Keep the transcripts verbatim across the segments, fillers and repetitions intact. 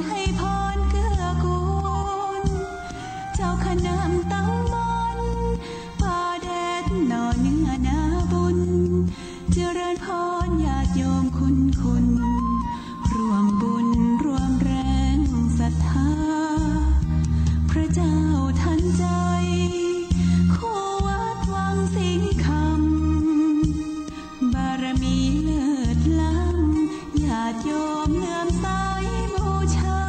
ให้พรเกื้อกูล เจ้าคณะตำบลป่าแดดหน่อเนื้อนาบุญ เจริญพรญาติโยมคุณคุณ ร่วมบุญร่วมแรงศรัทธา พระเจ้าทันใจ คู่วัดวังสิงห์คำ บารมีเลิศล้ำ ญาติโยมเลื่อมใสบูชา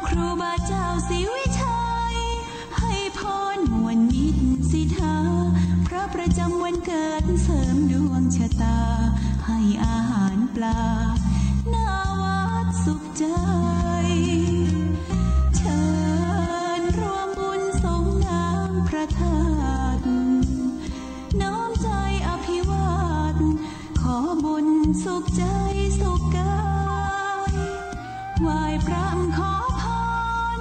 ครูบาเจ้าศรีวิชัย ให้พรมวลมิตรสิทธา พระประจำวันเกิดเสริมดวงชะตา ให้อาหารปลา หน้าวัดสุขใจ เชิญร่วมบุญสงน้ำพระธาตุ น้อมใจอภิวาท ขอบุญสุขใจสุขกาย ไหว้พระขอพร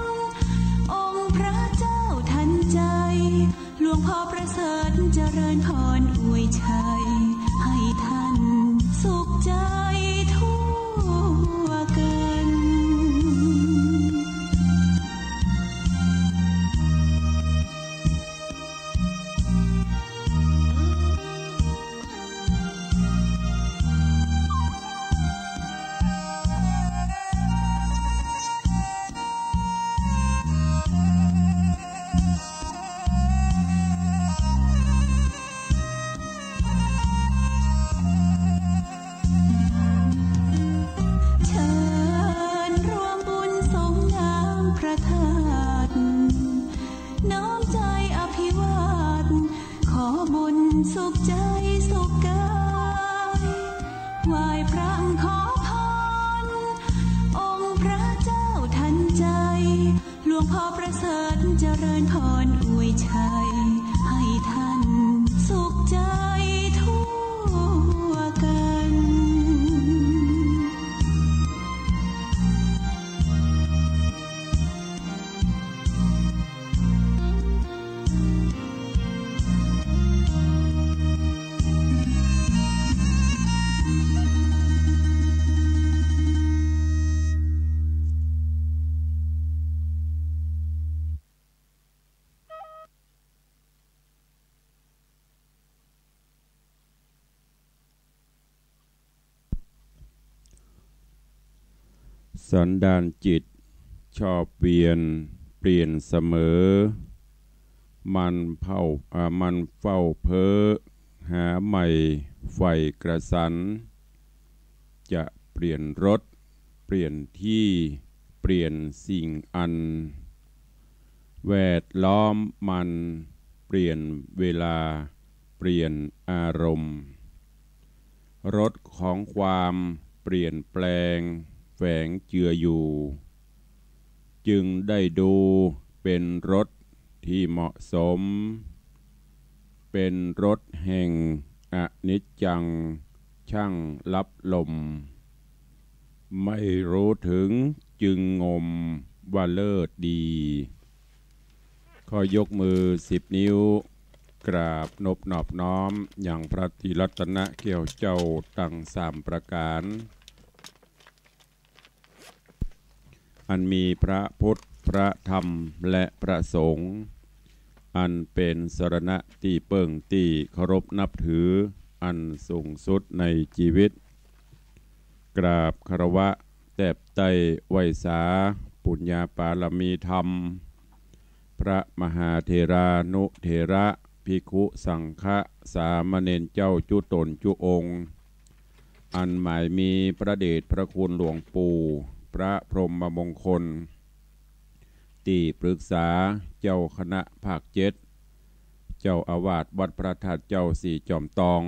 องค์พระเจ้าทันใจ หลวงพ่อประเสริฐเจริญพรอวยชัย ให้ท่านสุขใจทั่วกัน เชิญร่วมบุญสงน้ำพระธาตุ น้อมใจอภิวาท ขอบุญสุขใจสุขกาย ไหว้พระขอพร องค์พระเจ้าทันใจ หลวงพ่อประเสริฐเจริญพรอวยชัย ให้ท่านสุขใจทั่วกัน สันดานจิตชอบเวียนเปลี่ยนเสมอ มันเฝ้า อ่า มันเฝ้าเพ้อหาใหม่ใฝ่กระสัน จะเปลี่ยนรถ เปลี่ยนที่ เปลี่ยนสิ่งอันแวดล้อมมัน เปลี่ยนเวลา เปลี่ยนอารมณ์ รถของความเปลี่ยนแปลงแฝงเจืออยู่ จึงได้ดูเป็นรถที่เหมาะสม เป็นรถแห่งอนิจจัง ช่างลับลม ไม่รู้ถึงจึงงมว่าเลิศดี ขอยกมือสิบนิ้ว กราบนบนอบน้อมยังพระตรีรัตนแก้วเจ้าตังสามประก๋าน อันมีพระพุทธ พระธรรม และพระสงฆ์ อันเป๋นสรณะตี้เปิ้งตี้เคารพนับถืออันสูงสุดในจีวิต กราบคารวะแตบไต้ไหว้สาปุญญาปารมีธรรม พระมหาเถรานุเถระ ภิกขุสังฆะ สามเณรเจ้าจุ๊ต๋นจุ๊องค์ อันหมายมีพระเดชพระคุณหลวงปู่ พระพรหมมงคล ตี้ปรึกษาเจ้าคณะภาคเจ็ด เจ้าอาวาสวัดพระธาตุเจ้าสี่จอมตอง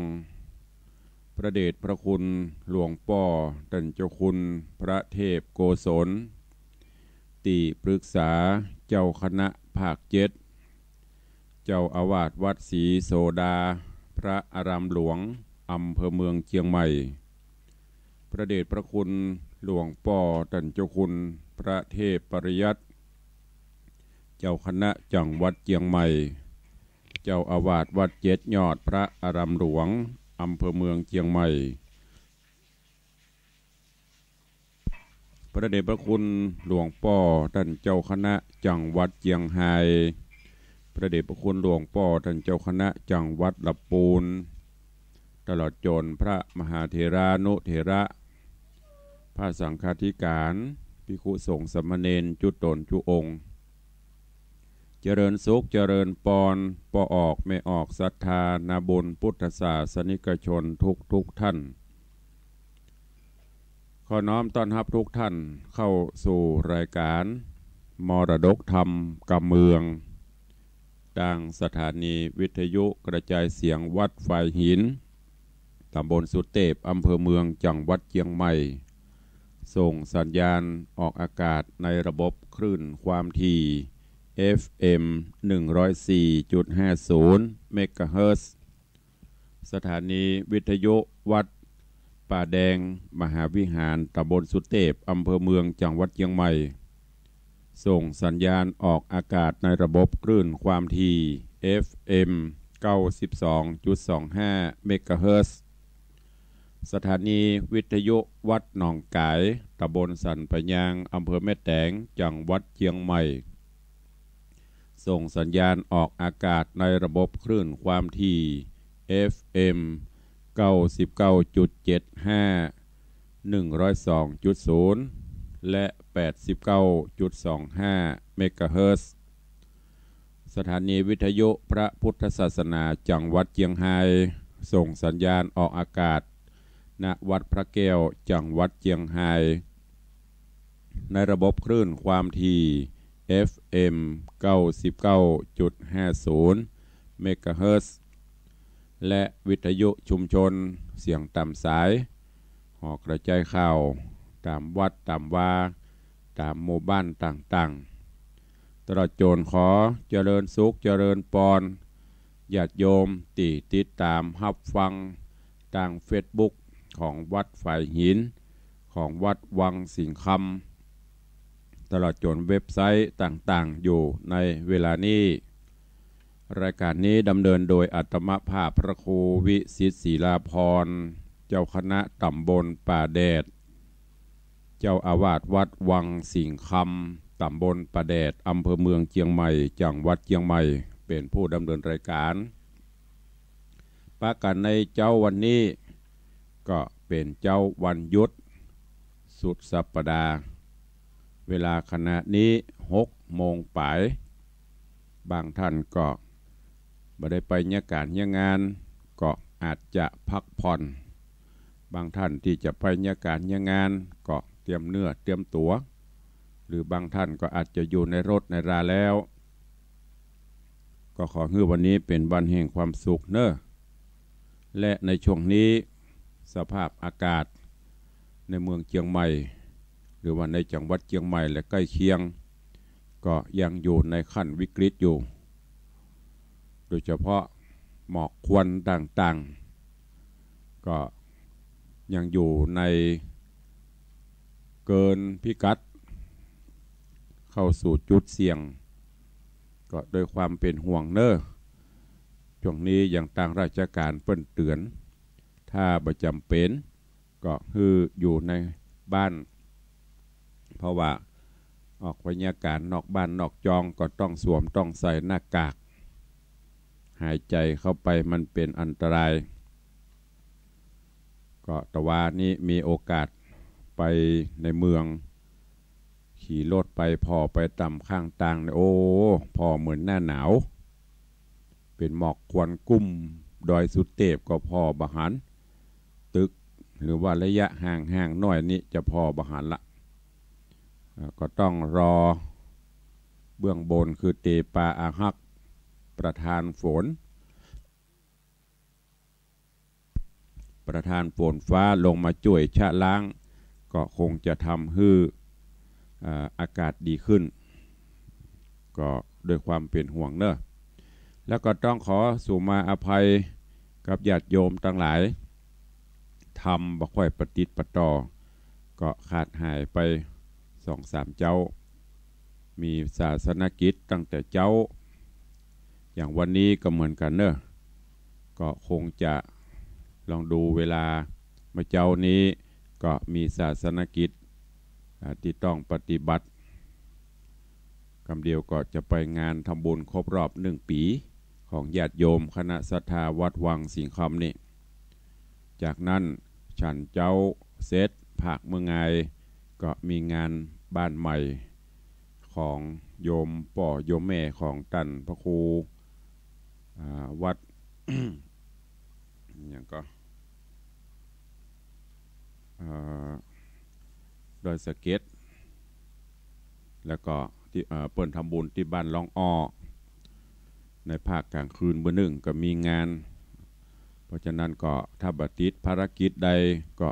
พระเดชพระคุณหลวงป้อต้านเจ้าคุณพระเทพโกศล ตี้ปรึกษาเจ้าคณะภาคเจ็ด เจ้าอาวาสวัดศรีโสดา พระอารามหลวง อำเภอเมืองเจียงใหม่ พระเดชพระคุณหลวงป้อต้านเจ้าคุณพระเทพปริยัติ เจ้าคณะจังหวัดเจียงใหม่ เจ้าอาวาสวัดเจ็ดยอด พระอารามหลวง อำเภอเมืองเจียงใหม่ พระเดชพระคุณหลวงป้อต้านเจ้าคณะจังหวัดเจียงฮาย พระเดชพระคุณหลวงป้อต้านเจ้าคณะจังหวัดละปูน ตลอดจ๋นพระมหาเถรานุเถระ พระสังฆาธิการ ภิกขุสงฆ์สามเณรจุ๊ตนจุ๊องค์ เจริญสุขเจริญปอน ป้อออกแม่ออกศรัทธานาบุญพุทธศาสนิกชนทุกๆ ท่าน ขอน้อมต้อนฮับทุกท่านเข้าสู่รายการมรดกธรรมกำเมือง ตางสถานีวิทยุกระจายเสียงวัดฝายหิน ตำบลสุเตพ อำเภอเมือง จังหวัดเจียงใหม่ ส่งสัญญาณออกอากาศในระบบคลื่นความถี่ เอฟเอ็ม หนึ่งร้อยสี่จุดห้าศูนย์ เมกะเฮิรตซ์ สถานีวิทยุวัดป่าแดงมหาวิหาร ตำบลสุเตพ อำเภอเมือง จังหวัดเจียงใหม่ ส่งสัญญาณออกอากาศในระบบคลื่นความถี่ เอฟเอ็ม เก้าสิบสองจุดสองห้า เมกะเฮิรตซ์ สถานีวิทยุวัดหนองก๋าย ตำบลสันป่ายาง อำเภอแม่แตง จังหวัดเจียงใหม่ ส่งสัญญาณออกอากาศในระบบคลื่นความถี่ เอฟเอ็ม เก้าสิบเก้าจุดเจ็ดห้า หนึ่งร้อยสองจุดศูนย์ และ แปดสิบเก้าจุดสองห้า เมกะเฮิรตซ์ สถานีวิทยุพระพุทธศาสนาจังหวัดเจียงฮาย ส่งสัญญาณออกอากาศ ณ วัดพระแก้ว จังหวัดเจียงฮาย ในระบบคลื่นความถี่ เอฟเอ็ม เก้าสิบเก้าจุดห้าศูนย์ เมกะเฮิรตซ์ และวิทยุชุมชนเสียงต๋ามสาย หอกระจายข่าวต๋ามวัดต๋ามวา ต๋ามหมู่บ้านต่างๆ ตลอดจ๋นขอเจริญสุขเจริญปอน ญาติโยมตี้ติดต๋ามฮับฟังตางเฟซบุ๊กของวัดฝายหิน ของวัดวังสิงห์คำ ตลอดจ๋นเว็บไซต์ต่างๆ อยู่ในเวลานี้ รายการนี้ดำเนินโดยอาตมาภาพพระครูวิสิทธิ์ศิลาภรณ์ เจ้าคณะตำบลป่าแดด เจ้าอาวาสวัดวังสิงห์คำ ตำบลป่าแดด อำเภอเมืองเจียงใหม่ จังหวัดเจียงใหม่ เป๋นผู้ดำเนินรายการ ปะกั๋นในเจ๊าวันนี้ ก็เป๋นเจ๊าวันหยุดสุดสัปดาห์ เวลาขณะนี้หกโมงป๋าย บางท่านก็บ่ได้ไปเยียะก๋านเยียะงาน ก็อาจจะพักผ่อน บางท่านตี้จะไปเยียะก๋านเยียะงาน ก็เตรียมเนื้อเตรียมตั๋ว หรือบางท่านก็อาจจะอยู่ในรถในราแล้ว ก็ขอหื้อวันนี้เป๋นวันแห่งความสุขเน่อ และในช่วงนี้สภาพอากาศในเมืองเจียงใหม่ หรือว่าในจังหวัดเจียงใหม่และใก้เคียง ก็ยังอยู่ในขั้นวิกฤตอยู่ โดยเฉพาะหมอกควันต่างๆ ก็ยังอยู่ในเกินพิกัด เข้าสู่จุดเสี่ยง ก็ด้วยความเป๋นห่วงเน่อ ช่วงนี้อย่างตางราชก๋านเปิ้นเตื๋อน ถ้าบ่จ๋ำเป๋น ก็หื้ออยู่ในบ้าน เพราะว่าออกไปเยียะก๋านนอกบ้านนอกจองก็ต้องสวมต้องใส่หน้ากาก หายใจ๋เข้าไปมันเป๋นอันตราย ก็ตะวานี้มีโอกาสไปในเมือง ขี่รถไปผ่อไปต๋ามข้างตางเนี่ย โอ้ ผ่อเหมือนหน้าหนาว เป๋นหมอกควันกุ้มดอยสุเตพก็ผ่อบ่หัน ตึกหรือว่าระยะห่างๆ หน้อยนี้จะผ่อบ่หันละ อ่า ก็ต้องรอเบื้องบนคือเตปาอาฮัก ประทานฝน ประทานฝนฟ้าลงมาจ้วยชะล้าง ก็คงจะทำหื้อ อ่า อากาศดีขึ้น ก็ด้วยความเป๋นห่วงเน่อ แล้วก็ต้องขอสุมาอภัยกับญาติโยมตังหลาย ธรรมบ่ค่อยปะติดปะต่อ ก็ขาดหายไปสองสามเจ๊า มีศาสนกิจตั้งแต่เจ๊า อย่างวันนี้ก็เหมือนกั๋นเน่อ ก็คงจะลองดูเวลา เมื่อเจ๊านี้ก็มีศาสนกิจ อ่า ตี้ต้องปฏิบัติ กำเดียวก็จะไปงานทำบุญครบรอบหนึ่งปี๋ของญาติโยมคณะศรัทธาวัดวังสิงห์คำนี่ จากนั้นฉันเจ๊าเสร็จ ภาคมื้องาย ก็มีงานบ้านใหม่ของโยมป้อโยมแม่ของต้านพระครู อ่า วัด หยังก็ เอ่อ ดอยสะเก็ด แล้วก็ตี้ เอ่อ เปิ้นทำบุญตี้บ้านล่องอ้อ ในภาคก๋างคืนมื้อนึ่งก็มีงาน เพราะฉะนั้นก็ถ้าบ่ติดภารกิจใดก็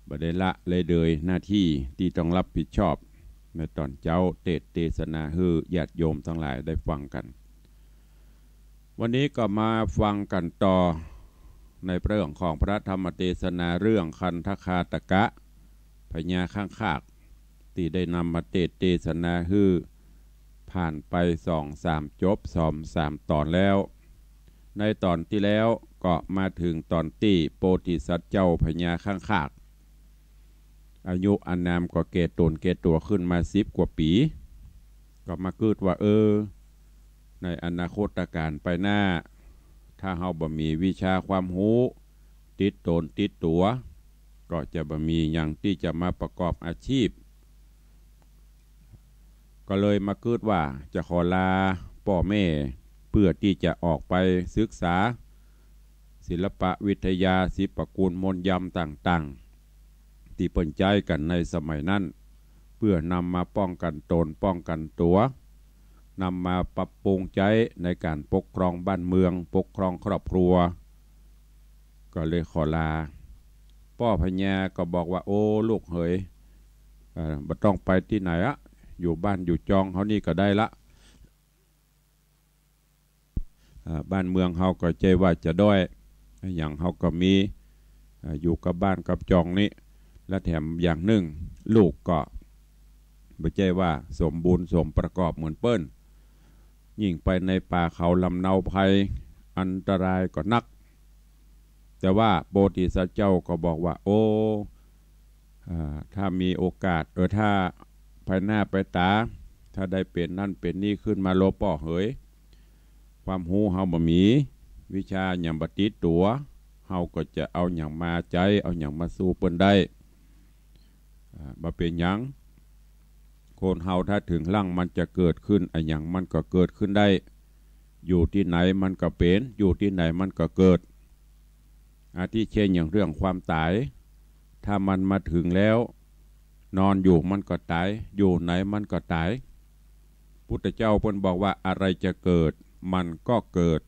บ่ได้ละเลยหน้าตี้ตี้ต้องรับผิดชอบ ในต๋อนเจ๊าเตสน์เตสนาหื้อญาติโยมตังหลายได้ฟังกั๋น วันนี้ก็มาฟังกั๋นต่อ ในเรื่องของพระธรรมเตสนาเรื่องคันธคาตกะ พญาข้างคาก ตี้ได้นำมาเตสน์เตสนาหื้อ ผ่านไปสองสามจบ สองสามต๋อนแล้ว ในต๋อนตี้แล้วก็มาเถิงต๋อนตี้โพธิสัตว์เจ้าพญาข้างคาก อายุอานามก็แก่ต๋นแก่ตั๋วขึ้นมาสิบกว่าปี๋ ก็มากึ๊ดว่า เออ ในอนาคตก๋าลไปหน้า ถ้าเฮาบ่มีวิชาความฮู้ ติดต๋นติดตั๋ว ก็จะบ่มีหยังตี้จะมาประกอบอาชีพ ก็เลยมากึ๊ดว่าจะขอลาป้อแม่ เปื้อตี้จะออกไปศึกษา ศิลปวิทยา ศิลปะกูลมนต์ยำต่างๆ ตี้เปิ้นใจ๊กั๋นในสมัยนั้น เปื้อนำมาป้องกั๋นต๋นป้องกั๋นตั๋ว นำมาปรับปรุงใจ๊ในก๋านปกครองบ้านเมือง ปกครองครอบครัว ก็เลยขอลา ป้อพญาก็บอกว่า โอ้ ลูกเหย เอ่อ บ่ต้องไปตี้ไหนอะ อยู่บ้านอยู่จองเฮานี่ก็ได้ละ อ่า บ้านเมืองเฮาก็ใจ้ว่าจะด้อย อะหยังเฮาก็มี อ่า อยู่กับบ้านกับจองนี้ และแถมอย่างนึ่ง ลูกก็บ่ใจ้ว่าสมบูรณ์สมประกอบเหมือนเปิ้น ยิ่งไปในป่าเขาลำเนาไพร อันตรายก็นัก แต่ว่าโพธิสัตว์เจ้าก็บอกว่า โอ้ อ่า ถ้ามีโอกาส เออ ถ้าภายหน้าไปต๋า ถ้าได้เป๋นนั่นเป๋นนี่ขึ้นมาโลป้อเหย ความฮู้เฮาบ่มี วิชาหยังบ่ติดตั๋ว เฮาก็จะเอาหยังมาใจ๊ เอาหยังมาสู้เปิ้นได้ อ่า บ่เป๋นหยัง คนเฮาถ้าเถิงหลังมันจะเกิดขึ้น อะหยังมันก็เกิดขึ้นได้ อยู่ตี้ไหนมันก็เป๋น อยู่ตี้ไหนมันก็เกิด อาทิเช่นอย่างเรื่องความต๋าย ถ้ามันมาเถิงแล้ว นอนอยู่มันก็ต๋าย อยู่ไหนมันก็ต๋าย พุทธเจ้าเปิ้นบอกว่า อะไรจะเกิด มันก็เกิด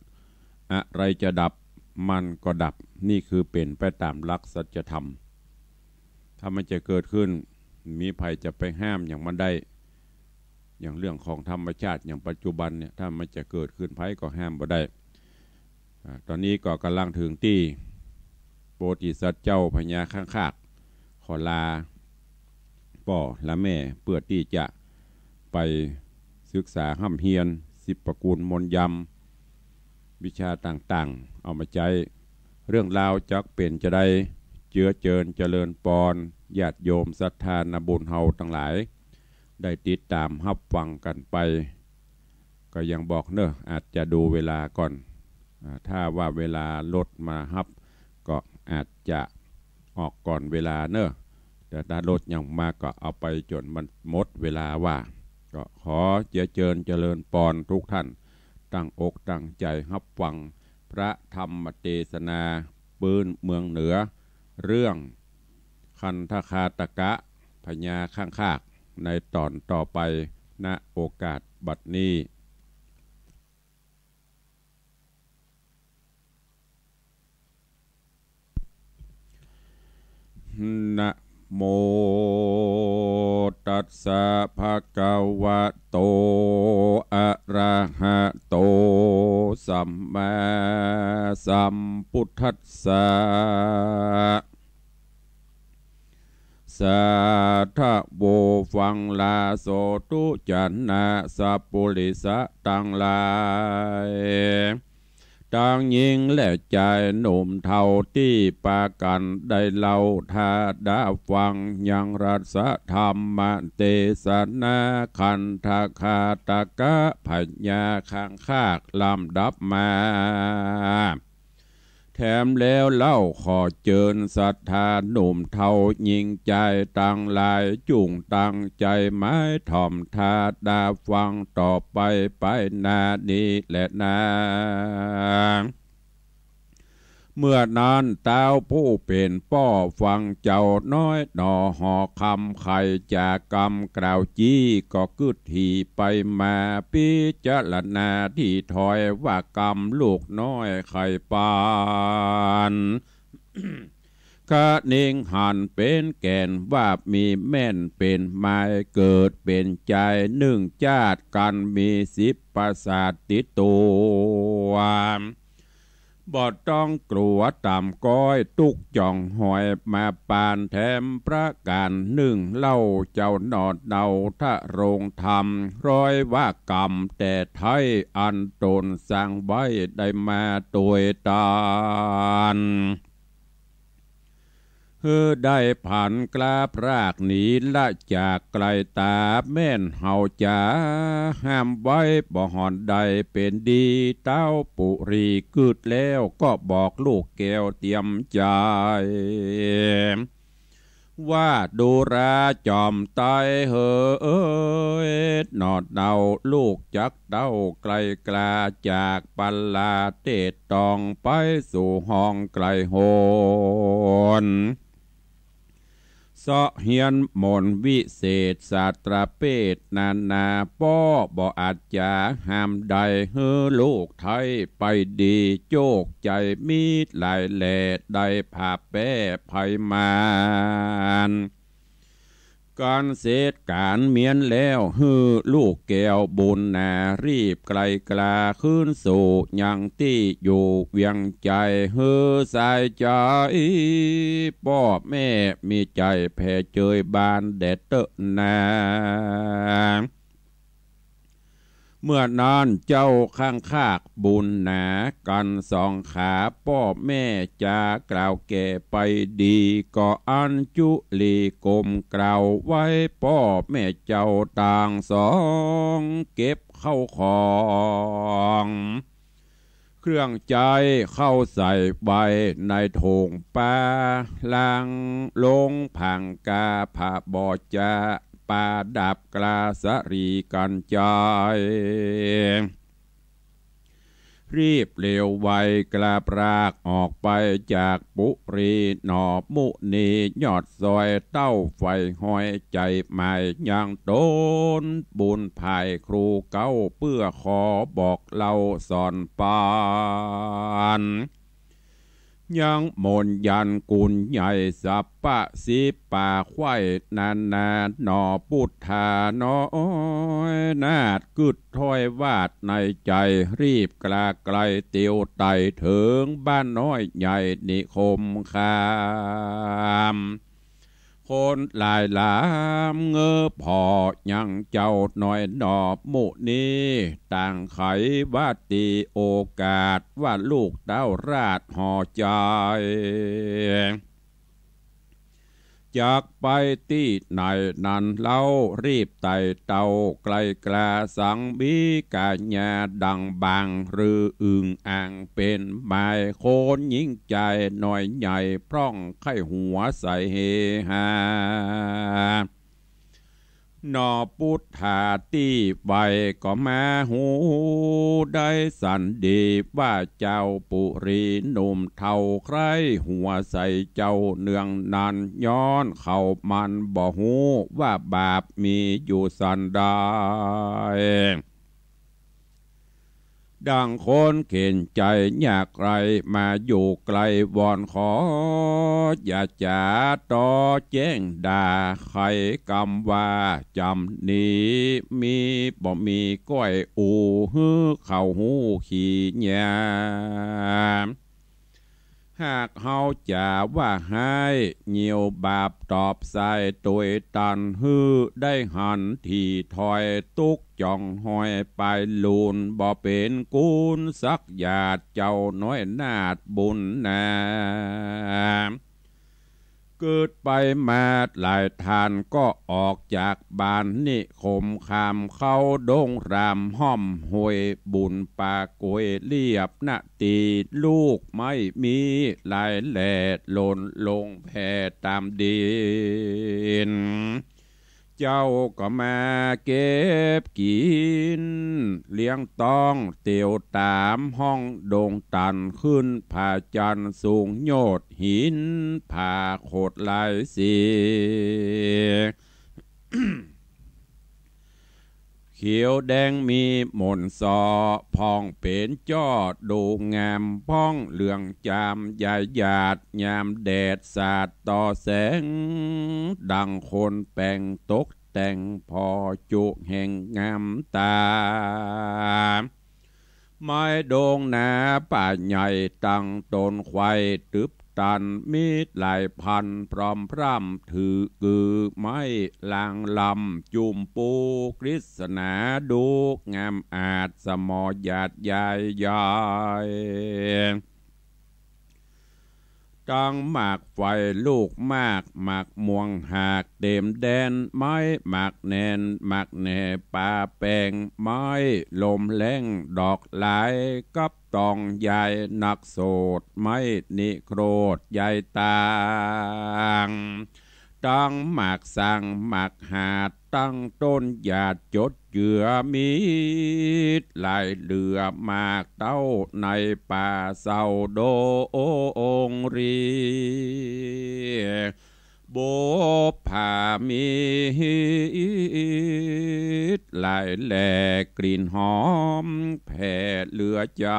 อะไรจะดับ มันก็ดับ นี่คือเป๋นไปต๋ามหลักสัจธรรม ถ้ามันจะเกิดขึ้น มีใผจะไปห้ามหยังมันได้ อย่างเรื่องของธรรมชาติอย่างปัจจุบันเนี่ย ถ้ามันจะเกิดขึ้น ใผก็ห้ามบ่ได้ อ่า ต๋อนนี้ก็ก่ำลังเถิงตี้โพธิสัตว์เจ้าพญาข้างคาก ขอลาป้อลาแม่ เปื้อตี้จะไปศึกษาฮ่ำเฮียน ศิลปะกูลมนต์ยำ วิชาต่างๆ เอามาใจ๊ เรื่องราวจักเป๋นจาใด เจื้อเจิญเจริญปอน ญาติโยมศรัทธานาบุญเฮาตังหลาย ได้ติดต๋ามฮับฟังกั๋นไป ก็ยังบอกเน่อ อาจจะดูเวลาก่อน อ่า ถ้าว่าเวลารถมาฮับ ก็อาจจะออกก่อนเวลาเน่อ แต่ถ้ารถยังมาก็เอาไปจ๋นมันหมดเวลาว่า ก็ขอเจื้อเจิญเจริญปอนทุกท่าน ตั้งอกตั้งใจ๋ฮับฟังพระธรรมเตสนาปื๊นเมืองเหนือ เรื่องคันธคาตกะ พญาข้างคาก ในต๋อนต่อไป ณ โอกาสบัดนี้ นะโม ตัสสะ ภะคะวะโต อะระหะโต สัมมาสัมพุทธัสสะ สาธุ ฟังลาโสธุ จะนะสัพปุริสะตังหลาย ตังญิงและจายหนุ่มเฒ่าตี้ปากั๋นได้เล่าถ้าดาฟัง ยังรัสธรรมเตสนา คันธคาตกพญาคังคากลำดับมา แถมแล้วเล่าขอเจิญศรัทธาหนุ่มเฒ่าญิงจายตังหลาย จุ่งตั้งใจ๋หมายถ่อมถ้าดาฟังต่อไป ไปหน้านี้แลนา เมื่อนั้นต๊าวผู้เป๋นป้อฟังเจ้าน้อยหน่อหอคำ ใค่จะกำกล่าวจี้ ก็กึ๊ดหีไปมา ปิจารณาตี้ถ้อยว่ากำลูกน้อยใค่ปาน คะนิงหันเป๋นแก่นว่ามีแม่นเป๋นไมาย เกิดเป๋นจายนึ่งจาติกั๋น มีสิบประสาทติดตั๋ว บ่ต้องกลัวต่ำก๊อย ตุ๊กจ่องหอยมาปาน แถมประก๋านนึ่งเล่า เจ้าหน่อเนาทะโรงธรรม ร้อยว่ากำแต่ไท้ อันต๋นสั่งไว้ได้มาตวยตาน หื้อได้ผันกล้าพรากหนีละจากไกลต๋า แม่นเฮาจ๋าห้ามไว้บ่หอนได้เป๋นดี ต๊าวปุรีกึ๊ดแล้วก็บอกลูกแก้วเตียมใจ๋ ว่าดูราจอมไตเหย หน่อเนาลูกจักเต้าไกลกล้า จากปลาเตศตองไปสู่ห้องไกลโหน เซาะเฮียนมนต์วิเศษสาตราเปดนานา ป้อบ่อาจจะห้ามได้ หื้อลูกไท้ไปดี โจคใจ๋มีหลายแหล่ ได้ผาแป้ไพมาน ก๋านเสร็จก๋านเมียนแล้ว หื้อลูกแก้วบุญหนา รีบไกลกล้าคืนสู่ยังตี้อยู่เวียงใจ๋ หื้อสายใจ๋ป้อแม่มีใจ๋แผ่เจยบานแด่เต๊อะนา เมื่อนั้นเจ้าข้างคากบุญหนากั๋นสองขา ป้อแม่จากล่าวแก่ไปดี ก็อัญจุลีก้มกราบไหว้ป้อแม่เจ้าตังสอง เก็บเข้าของ เครื่องใจ๊เข้าใส่ไว้ในโถงป้า หลังลงผางกา ผะบ่จะประดับกล้าสะหลีกั๋นใจ๋ รีบเร็วไวกล้าพรากออกไปจากปุรี หน่อมุนียอดซอยเต้าใฝ่ห้อยใจ๋หมายยังต๋น บุญภายครูเก๊าเปื้อขอบอกเล่าสอนปาน ยังมนต์ยันต์กุญใหญ่สัพพะสิบป่าไขว้นานา หน่อปุทธาน้อยนาฏกึ๊ดถ้อยวาดในใจ๋ รีบกล้าไกลเตียวไต่เถิงบ้านน้อยใหญ่นิคมคาม คนหลายหลามเง้อผ่อยังเจ้าน้อยหน่อมุนี ต่างไขว่าตี้โอกาสว่าลูกเต้าราชห่อใจ๋ จักไปตี้ไหนนั้นเล่า รีบไต่เต้าไกลกล้า สังมีก๋ายาดังบาง หรืออึ่งอ่างเป๋นหมาย คนหญิงจายน้อยใหญ่พร่องใค่หัวใสเฮฮา หน่อปุทธาตี้ไวก็มาฮู้ได้สันดี ว่าเจ้าปุรีหนุ่มเฒ่าใคร่หัวใสเจ้าเนืองนั้น ย้อนเขามันบ่ฮู้ว่าบาปมีอยู่สันใด ดังคนเข็ญใจ๋ยากไร้มาอยู่ไกล วอนขออย่าจ๋าต่อแจ้งด่า ใค่กำว่าจ๋ำนี้ มีบ่มีก้อยอู่ หื้อเขาฮู้ขี้ยา หากเฮาจ๋าว่าฮ้าย เยียวบาปตอบสายตวยตัน หื้อได้หันถี่ถอย ตุ๊กจ๋องหอยไปลูน บ่เป๋นกุญสักหยาด เจ้าน้อยนาฏบุญนา กึ๊ดไปมาหลายท่าน ก็ออกจากบ้านนิคม ข้ามเข้าดงรามห้อมห้วย บุญป่ากล้วยเรียบนาตี้ ลูกไม้มีหลายแหล่ หล่นลงแผ่ต๋ามดิน เจ้าก็มาเก็บกิ๋น เลี้ยงต๊องเตียวต๋ามห้องดงตัน ขึ้นผาจันทร์สูงโยชน์หิน ผาโขดหลายสี เขียวแดงมีหม่นส่อ พ่องเป๋นจ้อดูงาม พ่องเหลืองจามยายหยาด ยามแดดสาดต่อแสง ดังคนแป๋งตกแต่ง ผ่อจุแห่งงามต๋า ไม้ดงหนาป่าใหญ่ ตั้งต้นไขว่ตึบตัน มีหลายพันพร้อมพร่ำ ถือกือไม้ลางลำ จุ่มปูกฤษณาดู งามอาจสมอหยาดยายยาย ตังหมากไฟลูกมาก หมากม่วงหากเต๋มแดน ไม้หมากแหนนหมากแหน่ป่าแป๋ง ไม้ลมแล้งดอกหลาย กับตองยายนักโสด ไม้นิโครธยายต่าง ตังหมากสังหมากหาด ตั้งต้นหยาดจดเจือ มีหลายเหลือหมากเต้า ในป่าเศร้าดงรี บุปผามีหลายแหล่ กลิ่นหอมแผ่เหลือใจ๋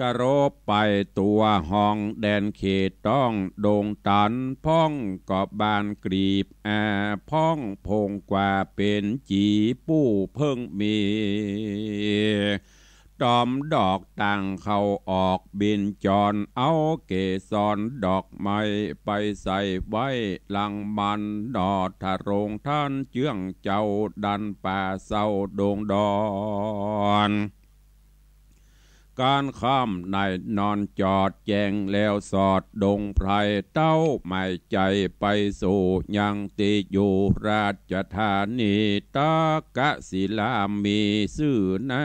ตรบไปตั๋วห้องแดนเขตต้องดงตัน พ่องก็บานกลีบอา พ่องพงกว่าเป๋นจี ปู้เพิ่งมี ต๋อมดอกต่างเข้าออกบินจร เอาเกสรดอกไม้ไปใส่ไว้หลังมัน หน่อทะโรงท่านเจื้องเจ้า ดันป่าเศร้าดงดอน ก๋านค่ำในนอนจอดแจ้งแล้วสอดดงไพร เต้าหมายใจ๋ไปสู่ยังตี้อยู่ราชธานี ตักกศิลามีซื่อนา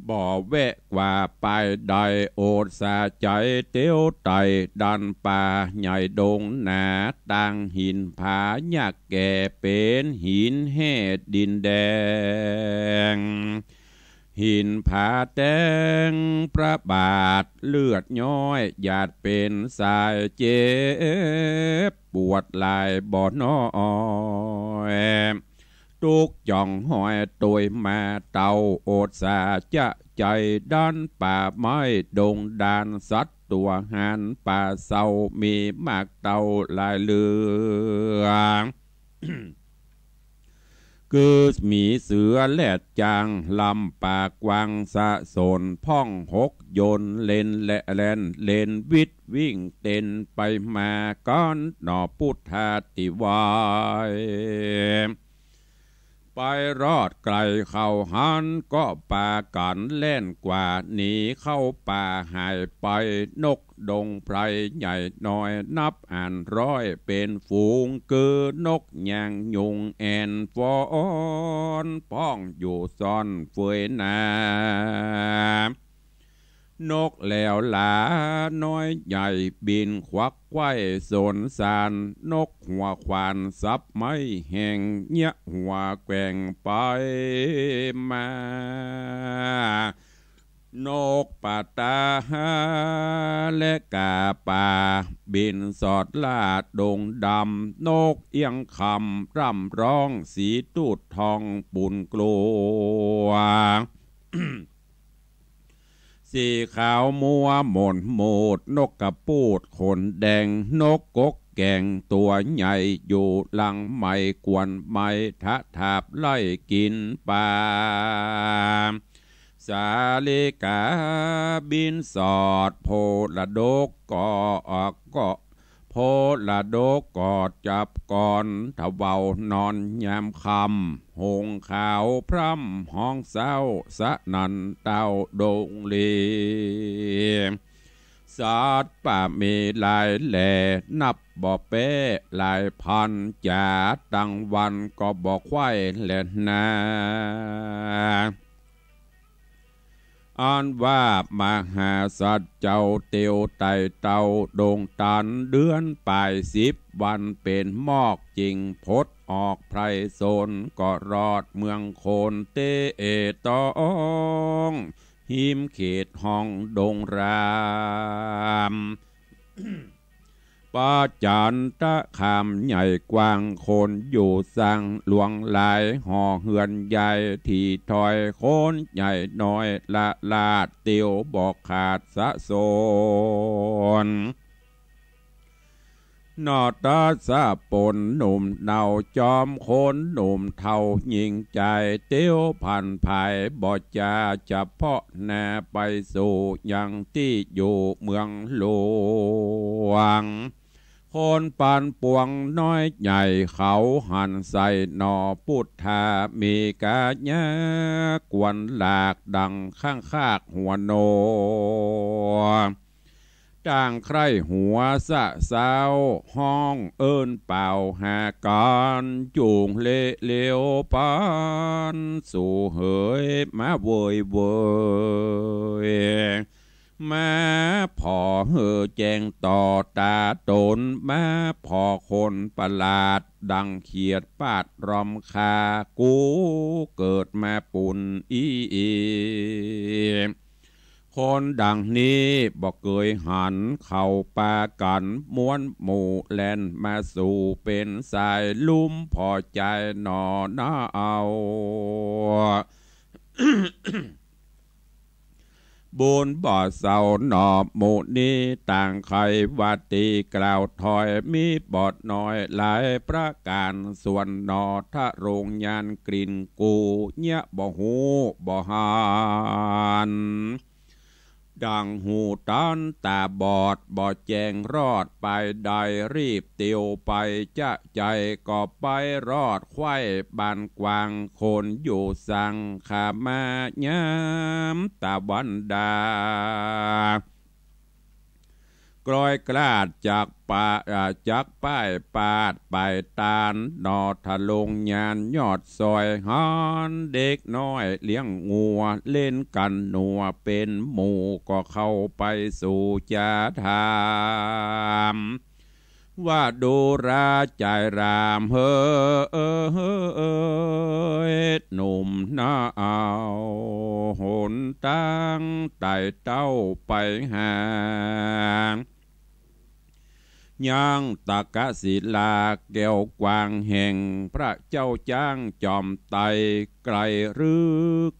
บ่แวะกว่าไปใด โอษาใจ๋เตียวไต่ ดันป่าใหญ่ดงหนา ต่างหินผายักษ์แก่ เป๋นหินแห่ดินแดง หินผาแตงพระบาท เลือดย้อยหยาดเป๋นสาย เจ็บปวดหลายบ่น้อย ตุ๊กจ๋องหอยตวยมาเต้า โอษาจะใจ๋ ดันป่าไม้ดงดาน สัตว์ตั๋วหานป่าเศร้า มีมากเต้าหลายเหลือ คือหมีเสือแลดจาง ลำป่ากว้างสะสน พ่องหกยนต์เล่นและแล่น เล่นวิดวิ่งเต้นไปมา ก้อนหน่อพุทธาติวาย ไปรอดไก๋เข้าหัน ก็ปากั๋นแล่นกว่าหนีเข้าป่าหายไป นกดงไพรใหญ่น้อยนับอันร้อยเป๋นฝูง คือนกยางยุงแอ่นฟอน พ่องอยู่ซ่อนเฟือยนา นกแหลวหลาน้อยใหญ่บินควักไขว่สนสาร นกหัวขวานสับไม้แห้ง เยียะหัวแกว่งไปมา นกปะตาหาและกาป่า บินสอดล่าดงดำ นกเอี้ยงคำร่ำร้อง สีตูดทองปูนกลัว สีขาวมัวหม่นหมูด นกกระปูดขนแดง นกกกแก่งตั๋วใหญ่ อยู่หลังไม้กวนไม้ ทะถาบไล่กิ๋นป่า สาลิกาบิณฑบาต โผล่ดกก็ ก็ โผล่ดกก็จับก่อน ถ้าเว้านอนยามค่ำ หงส์ขาวพร่ำฮ้องเศร้า สนั่นเต้าดงลี สัตว์ป่ามีหลายแหล่ นับบ่แป๊หลายพันจ๋า ตั้งวันก็บ่ไขว่แลนา อันว่ามหาสัตว์เจ้าเตียวไต่เต้าดงตัน เดือนปลายสิบวันเป๋นหมอกจิ่ง พดออกไพรสน ก็รอดเมืองโคนเตเอตอง ฮิมเขตห้องดงราม ประจันตคามใหญ่กว้าง คนอยู่สังหลวงหลาย หอเฮือนใหญ่ตี้ถ้อย คนใหญ่น้อยละลาด เตียวบ่ขาดสะสน นอ ตะสะปนหนุ่มเนา จอมคนหนุ่มเฒ่ายิ่งใจ๋ เตียวผันผายบ่จา เฉพาะหน้าไปสู่ยังตี้อยู่เมืองหลวง คนปานปวงน้อยใหญ่ เขาหันใส่หนอ ปุทธามีกายะ กวนหลากดังข้างคากหัวโน ต่างใคร่หัวสะเซ้า ฮ้องเอิ้นเป่าหากั๋น จุ่งเละเลวปัน สู่เหยมาเวยเวย มาผ่อหื้อแจ้งต่อต๋าต๋น มาผ่อคนประหลาด ดังเขียดปาดรอมคา กูเกิดมาปุ้นอี้ คนดังนี้บ่เกยหัน เขาปากั๋นม้วนหมู่แล่นมาสู่ เป๋นสายลุ้มผ่อใจ๋หนอนาเอา บุญบ่เศร้าหนอหมู่นี้ ต่างใค่ว่าตี้กล่าวถ้อย มีบ่น้อยหลายประก๋าน ส่วนหนอทะลงยานกลิ่นกู เยียะบ่ฮู้บ่หัน ดังหูตันต๋าบอด บ่แจ้งรอดไปได้ รีบเตียวไปจะใจ๋ ก็ไปรอดไขว่บ้านกว้าง คนอยู่สังขามายามตะวันดา กลอยกลาดจากป่า อ่า จากป้ายปาดไปตาน หนอทะลงยานยอดซอย หันเด็กน้อยเลี้ยงงัว เล่นกั๋นนัวเป๋นหมู่ ก็เข้าไปสู่จ๋าถาม ว่าดูราจายรามเหย หนุ่มนาเอา หนตางไต่เต้าไปหา ยังตะกะศิลาแก้วกว้างแห่งพระเจ้าจ๊างจอมไตร ใคร่หรือ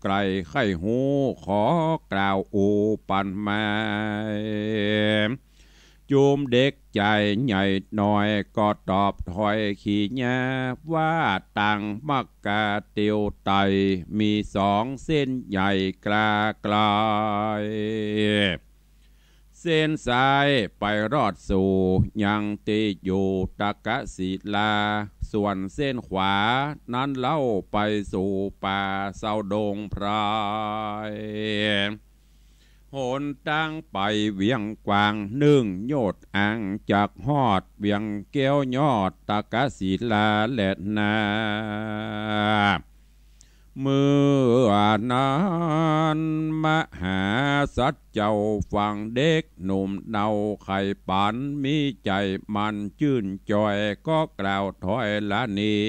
ใคร่ใค่ฮู้ ขอกล่าวอู้ปันมา จุมเด็กใจ๋ใหญ่น้อยก็ตอบถ้อยขีญา ว่าตางมักกะเตียวไต่ มีสองเส้นใหญ่กล้าไกล เส้นซ้ายไปรอดสู่ยังตี้อยู่ตะกะศิลา ส่วนเส้นขวานั้นเล่าไปสู่ป่าเซาดงไพร หนตางไปเวียงกว้างนึ่งโยชน์ อังจักฮอดเวียงแก้วยอดตะกะศิลาแลนา เมื่อนั้นมหาสัตว์เจ้าฟังเด็กหนุ่มเนาไขปัน มีใจ๋หมั่นจื้นจ่อย ก็กล่าวถ้อยละนี้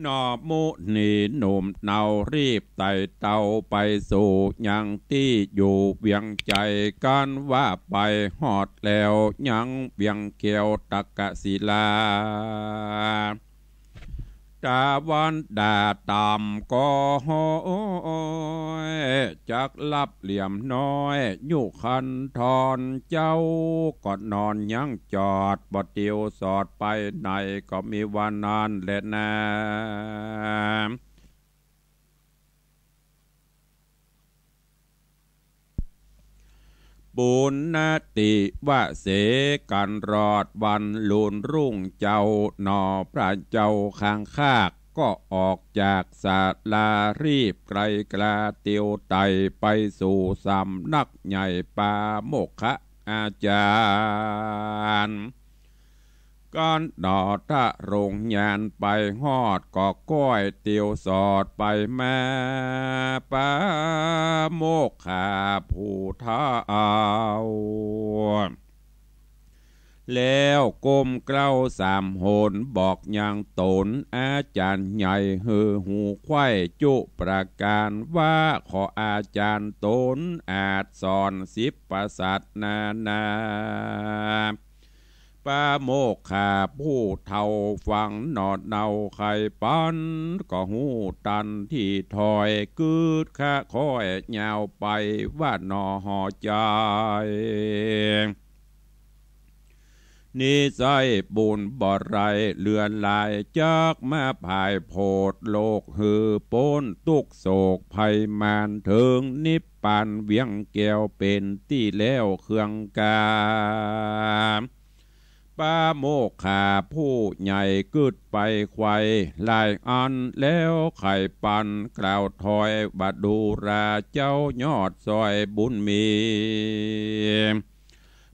หนอมุนีหนุ่มเนารีบไต่เต้าไปสู่ยังตี้อยู่เวียงใจ๋ กันว่าไปฮอดแล้วยังเวียงแก้วตะกะศิลา ตะวันดาต่ำก็ฮ้อย จักหลับเหลี่ยมน้อย ยุคันธรเจ้า ก็นอนยังจอด บ่เตียวสอดไปไหน ก็มีว่านั้นแลนา ปุณณติวะเส กั๋นรอดวันลุนรุ่งเจ้า หนอพระเจ้าข้างคาก ก็ออกจากศาลารีบไกลกลาเตียวไต่ไปสู่สำนักใหญ่ปาโมกขอาจารย์ กั๋นหนอทะลงยานไปฮอด ก็ก้อยเตียวสอดไปมา ปาโมกขาผู้เฒ่า แล้วก้มเกล้าสามหน บอกยังต๋นอาจารย์ใหญ่หื้อหูไขว้จุประก๋านว่า ขออาจารย์ต๋นอาจสอนสิบประสัตนานา ปาโมกขาผู้เฒ่าฟังหนอเนาใค่ปัน ก็ฮู้ตันทีถอย กึ๊ดคะค่อยยาวไป ว่าหนอหอใจ๋ นี้ใจ้บุญบ่ไรเหลือหลาย จักมาผายโผดโลกหื้อป๊นตุ๊กข์โศกภัยมาร เถิงนิพพานเวียงแก้วเป๋นตี้แล้วเคืองกา ปาโมกขาผู้ใหญ่กึ๊ดไปไขว้หลายอัน แล้วไขปันกล่าวถอยว่า ดูราเจ้ายอดซอยบุญมี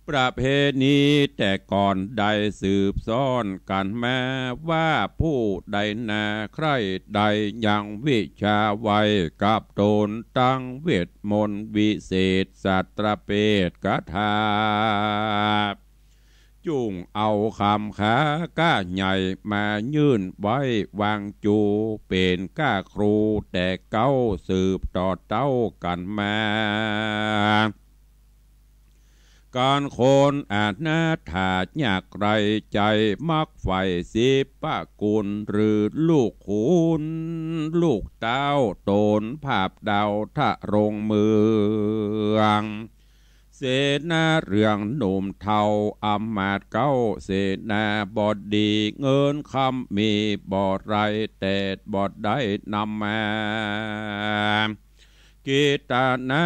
ประเพณีแต่ก่อนได้สืบซ้อนกั๋นมาว่า ผู้ใดนาใคร่ได้ยังวิชาไว้กับต๋น ตังเวทมนต์วิเศษสัตว์ประเภทคาถา จุ่งเอาคำขาก้าใหญ่มายื่นไว้วางจู เป๋นก้าครูแต่เก๊าสืบต่อเต้ากั๋นมา ก๋านคนอนาถายากไร้ใจ๋ มักใฝ่สิบประกุล หรือลูกขุนลูกเต๊า ต๋นผาบดาวทะลงเมือง เสนาเหลืองหนุ่มเฒ่าอำมาตย์เก๊า เสนาบดีเงินคำมีบ่ไร แต่บ่ได้นำมา กิตนา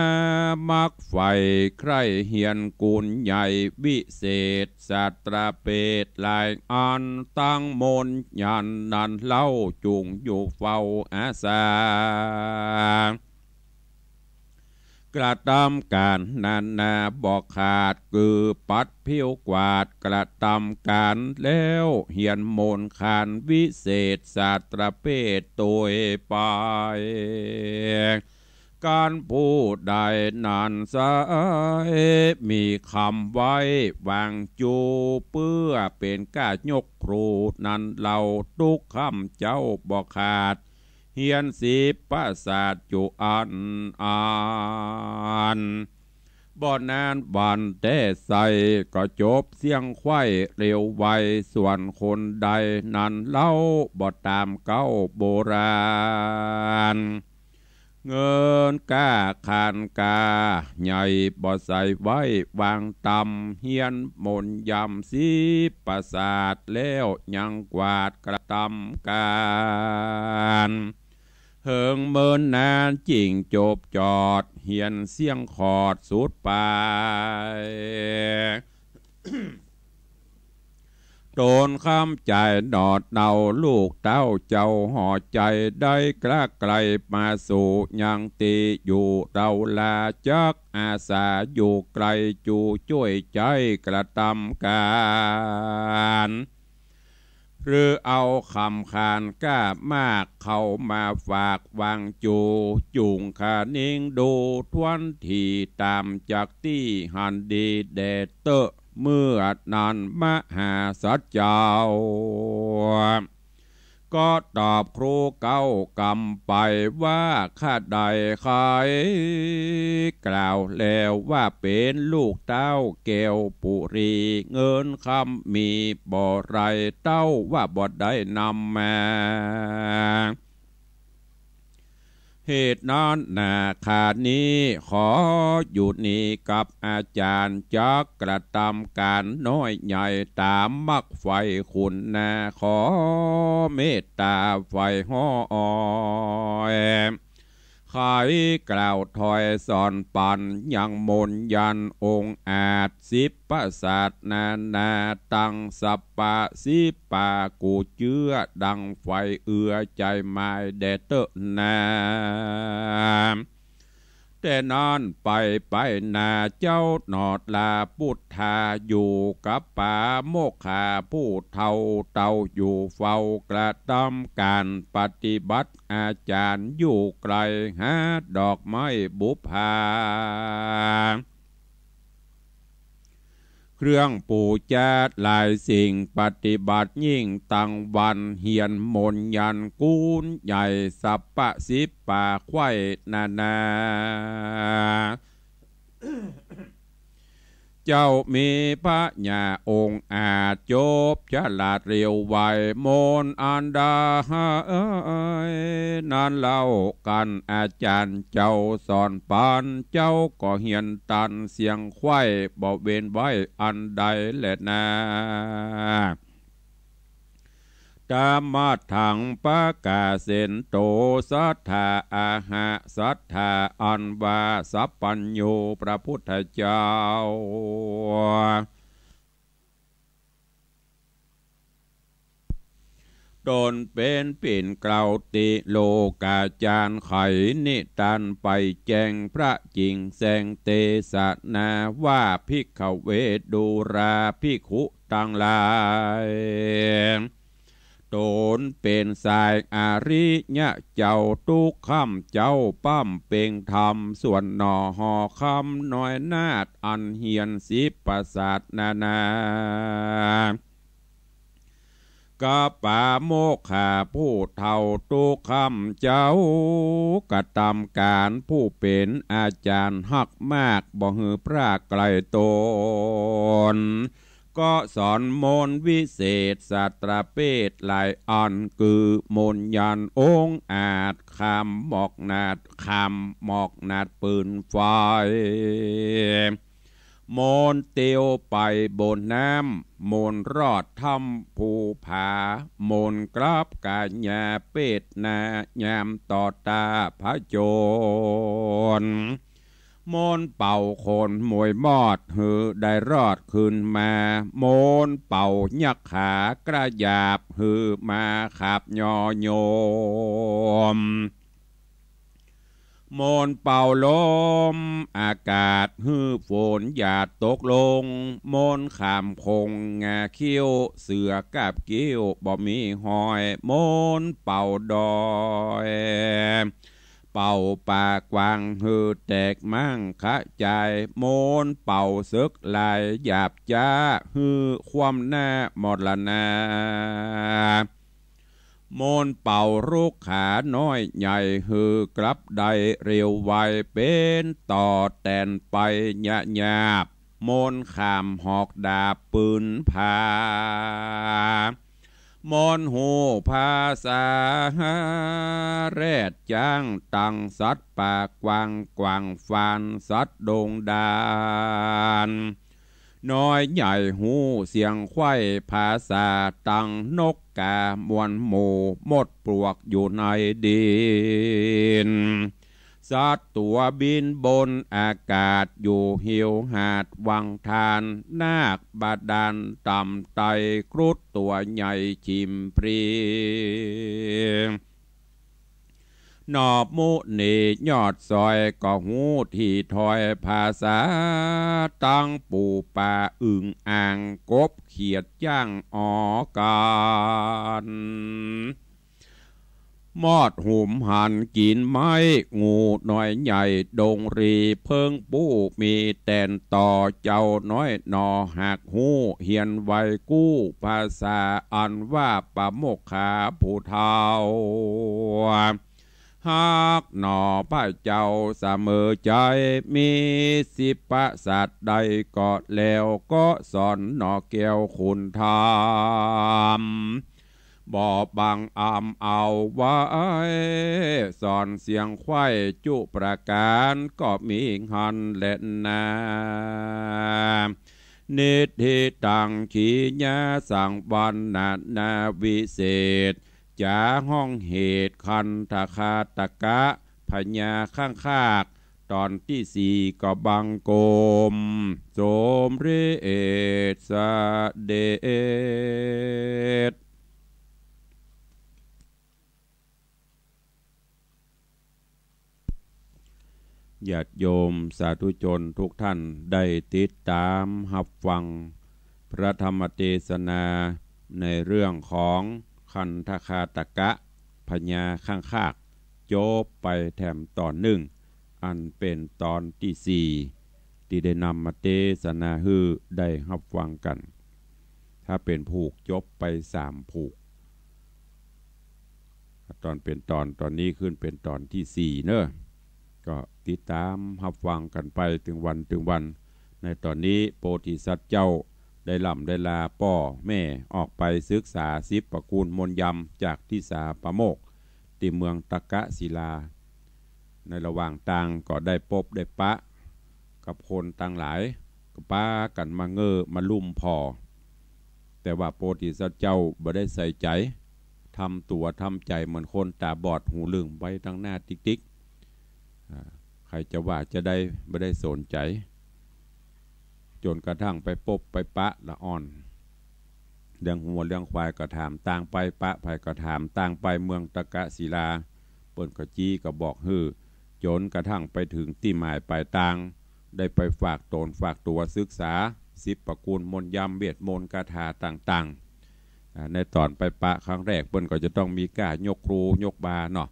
มักใฝ่ใคร่เฮียนกุนใหญ่วิเศษสัตว์ประเภทหลายอัน ตังมนต์ยันต์นั้นเล่าจุ่งอยู่เฝ้าอาสา กระตำก๋านนานาบ่ขาด คือปัดผิวกวาดกระตำก๋าน แล้วเฮียนมนต์คานวิเศษสัตว์ประเภทโตยไป ก๋านผู้ใดนั้นไซร้ มีคำไว้วางจู เปื้อเป๋นก้ายกครูนั้นเล่า ตุ๊กค่ำเจ๊าบ่ขาด เฮียนสิบประสาทอยู่อันอัน บ่นานวันแต๊ไส้ก็จบเสี้ยงไขว้เร็วไว ส่วนคนใดนั้นเล่าบ่ต๋ามเก๊าโบราณ เงินก้าคานกาใหญ่บ่ใส่ไว้วางตำ เฮียนมนต์ยำสิบประสาท แล้วยังกวาดกระตำก๋าน เหิงเมินนานจิ่งจบจอด เฮียนเสี้ยงขอดสุดไป ต๋นคำใจ๋หนอเนาลูกเต้าเจ้าหอใจ๋ ได้กล้าไกลมาสู่ยังตี้อยู่เต้าลา จักอาสาอยู่ไกลจูจ้วยใจ๊กระตำก๋าน หรือเอาคำคานก้ามากเข้ามาฝากวางจู จุ่งคะนิงดูทวนถี่ต๋ามจักตี้หันดีแด่เต๊อะ เมื่อนั้นมหาสัตว์เจ้า ก็ตอบครูเก๊ากำไปว่า ข้าได้ไขกล่าวแล้วว่า เป๋นลูกเต้าแก้วปุรี เงินคำมีบ่ไร เต้าว่าบ่ได้นำมา เหตุนั้นนา ข้านี้ขออยู่นี่กับอาจ๋ารย์ จักกระตำก๋านน้อยใหญ่ต๋ามมักใฝ่คุณนา ขอเมตต๋าใฝ่ห้อย ไขกล่าวถอยสอนปั๋นยังมนยันองอาจ สิบประสาทนานา ตังสัปปะสิบปา กูเจื้อดังไฟเอือใจ๋หมายแด่เต๊อะนา แต่นั้นไปไปนาเจ้าหนอดลาปุทธา อยู่กับป๋าโมกขาผู้เฒ่า เต้าอยู่เฝ้ากระตำก๋านปฏิบัติ อาจ๋ารย์อยู่ไกลหาดอกไม้บุปผา เครื่องปู๋จาหลายสิ่ง ปฏิบัติยิ่งตังวัน เฮียนมนยันกู๋นใหญ่ สัปปะสิบปาไขว้นานา เจ้ามีปัญญาองอาจ จบฉลาดเร็วไว มนอันใดนั้นเล่า กั๋นอาจ๋ารย์เจ้าสอนปั๋น เจ้าก็เฮียนตันเสียงไขว้ บ่เว้นไว้อันใดแลนา ตมัตถัง ปะกาเสนโต สัตถาอาหะ สัตถาอันว่าสัพพัญญูพระพุทธเจ้า ตนเป๋นปิ่นเกล้าติโลกาจ๋ารย์ ไขนิทานไปแจ้งพระจิ่งแสงเตสนาว่า ภิกขเวดูราภิกขุตังหลาย ตนเป๋นสายอริยะเจ้า ตุ๊กค่ำเจ๊าป้ำเป่งธรรม ส่วนหน่อหอคำน้อยนาฏ อันเฮียนสิบประสาทนานา กับป๋าโมกขาผู้เฒ่า ตุ๊กค่ำเจ๊ากระตำก๋าน ผู้เป๋นอาจ๋ารย์ฮักมาก บ่หื้อพรากไกลตน ก็สอนมนต์วิเศษสัตตะเปทหลายอัน คือมนต์ยันองอาจ คำหมอกหนาด คำหมอกหนาดปืนไฟ มนต์เตียวไปบนน้ำ มนต์รอดถ้ำภูผา มนต์กลับกัญญาเปทนายามต่อต้าผจญ มนต์เป่าขนมวยมอดหื้อได้รอดคืนมา มนต์เป่ายักขาคระหยาบหื้อมาขาบยอโยม มนต์เป่าลมอากาศหื้อฝนหยาดตกลง มนต์ขามคงงาคิ้ว เสือกาบกิ้วบ่มีฮอย มนต์เป่าดอย เป่าป่ากว้างหื้อแตกมั่งคะจาย มนต์เป่าเสิกลายหยาบจ๊า หื้อคว่ำหน้ามรณา มนต์เป่ารุกขาน้อยใหญ่ หื้อกลับได้เร็วไว เป๋นต่อแตนไปยะหยาบ มนต์ขามหอกดาบปืนผา มนต์ฮู้ภาษาแรดจ๊าง ตังสัตว์ป่ากว้าง กว้างฟานสัตว์ดงดาน น้อยใหญ่ฮู้เสียงไขว้ภาษา ตังนกกามวลหมู่ มดปลวกอยู่ในดิน สัตว์ตั๋วบินบนอากาศ อยู่เหวหาดวังทาน นาคบาดาลต่ำไต ครุฑตั๋วใหญ่ชิมปรี นอบมุนียอดซอย ก็ฮู้ตี้ถ้อยภาษา ตังปู๋ป๋าอึ่งอ่าง กบเขียดจ๊างออกั๋น มอดหุมหันกิ๋นไม้ งูน้อยใหญ่ดงรี เผิงปู้มีแตนต่อ เจ้าน้อยหน่อหากฮู้ เฮียนไวกู้ ภาษาอันว่าปะโมกขาผู้เฒ่า ฮักหน่อพระเจ้าเสมอใจ๋ มีสิบประสาทใดก็แล้ว ก็สอนหน่อแก้วคุณธรรม บ่บังอำเอาไว้ สอนเสียงไขว้จุประก๋าน ก็มีหั้นแลนา นิทธิตังขีญาสังวรรณนาวิเศษ จ๋าฮ้องเหตุคันธฆาตกะ พญาข้างคาก ต๋อนตี้สี่ ก็บังคมสมเร็จเสด็จ ญาติโยมสาธุชนทุกท่านได้ติดต๋ามฮับฟังพระธรรมเตสนาในเรื่องของคันธฆาตกะ พญาข้างคาก จบไปแถมต๋อนนึ่ง อันเป๋นต๋อนตี้สี่ ตี้ได้นำมาเตสนาหื้อได้ฮับฟังกั๋น ถ้าเป๋นผูกจบไปสามผูก ต๋อนเป๋นต๋อน ต๋อนนี้ขึ้นเป๋นต๋อนตี้สี่เนาะ ก็ติดต๋ามฮับฟังกั๋นไปตึงวันตึงวัน ในต๋อนนี้โพธิสัตว์เจ้าได้ล่ำได้ลาป้อแม่ออกไปศึกษาสิบประกูลมนต์ยำจากทิสาปะโมกข์ ตี้เมืองตักกศิลา ในระหว่างตางก็ได้ปบได้ปะกับคนตังหลาย ก็ปากั๋นมาเง่อมาลุ่มผ่อ แต่ว่าโพธิสัตว์เจ้าบ่ได้ใส่ใจ๋ ทำตั๋วทำใจ๋เหมือนคนต๋าบอดหูลึงไปตังหน้าติ๊กๆ อ่า ใผจะว่าจะใดบ่ได้สนใจ๋ จ๋นกระทั่งไปปบไปปะละอ่อน เลี้ยงงัวเลี้ยงควายก็ถามตางไป ปะใผก็ถามตางไป เมืองตักกศิลา เปิ้นก็จี้ก็บอกหื้อ จ๋นกระทั่งไปเถิงตี้หมายปลายตาง ได้ไปฝากต๋นฝากตั๋วศึกษาสิบประกูลมนต์ยำ เวทมนต์คาถาต่างๆ อ่า ในต๋อนไปปะครั้งแรก เปิ้นก็จะต้องมีก้ายกครูยกบาเนาะ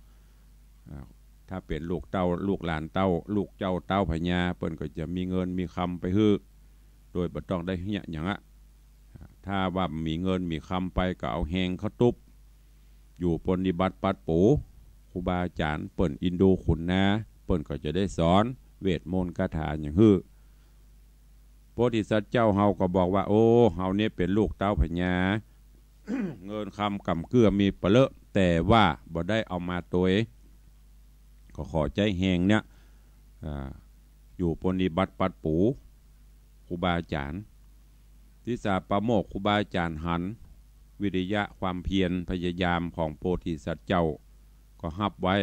อ่า ถ้าเป๋นลูกเต้าลูกหลานเต้า ลูกเจ้าเต้าพญา เปิ้นก็จะมีเงินมีคำไปหื้อ โดยบ่ต้องได้เฮี้ยหยังอะ ถ้าว่ามีเงินมีคำไปก็เอาแฮงเข้าตุ๊บ อยู่ปรนนิบัติปัดปู๋ ครูบาอาจ๋ารย์เปิ้นอินดูขุนนา เปิ้นก็จะได้สอนเวทมนต์คาถาหยังหื้อ โพธิสัตว์เจ้าเฮาก็บอกว่า โอ้ เฮานี่เป๋นลูกเต้าพญา เงินคำก๋ำเกื้อมีปะเลอะ แต่ว่าบ่ได้เอามาตวย ก็ขอใจ๊แฮงเนี่ย อ่า อยู่ปรนนิบัติปัดปู๋ครูบาอาจ๋ารย์ ทิสาปะโมกข์ครูบาอาจ๋ารย์หันวิริยะความเพียรพยายามของโพธิสัตว์เจ้า ก็ฮับไว้